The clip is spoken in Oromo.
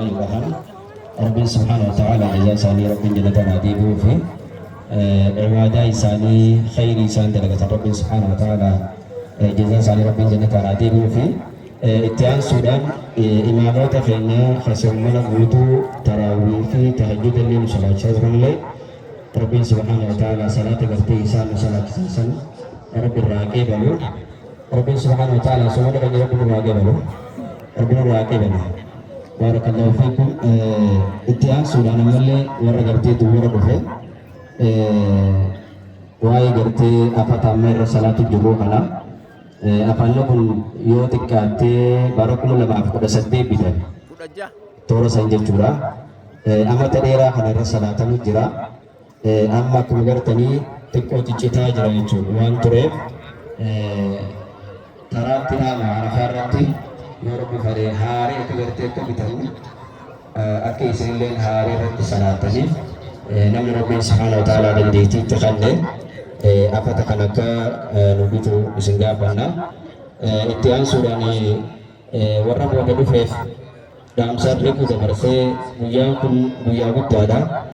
nu gahan. Rabbiin subhaanahu wa ta'ala jazaa isaanii Rabbiin jannataan haa deebi'uufi. Ibaadaa isaanii khayrii isaan dalagatan Rabbiin subhaanahu wa ta'ala jazaa isaanii Rabbiin jannataan haa deebi'uufi. Itti aansuudhaan imaamoota keenya ka soommana guutuu taraawii fi tahajjuda illee nu salaachisaa turanillee Rabbiin subhaanahu wa ta'ala salaata gartee isaan nu salaachisan san Rabbi irraa haa qeebalu. Rabbiin subhaanahu wa ta'ala soomana keenya Rabbi nurraa haa qeebalu. Rabbi nurraa haa qeebalu. Baarakallahu fiikum. Itti aansuudhaan ammallee warra gartee duwwara dhufe waa'ee gartee afata amma irra salaatu jirru kana afaanni kun yoo xiqqaattee bara 2018 bitame. Toora san jechuudha. Amata dheeraa kana irra salaatamu jira. Amma akkuma gartanii xiqqoo ciccitaa jira jechuudha waan tureef taraatti dhaama Arafaa irratti yoo Rabbi fedhe haaree akka gartee akka bitamu akka isinilleen haaree irratti salaattaniif namni Rabbiin subhaanahu wa ta'aalaa dandeettii itti kanne afata kan akka nu bitu isin gaafanna. Itti aansuudhaan warra booda dhufeef dhaamsa reefu dabarsee guyyaan kun guyyaa guddaadha.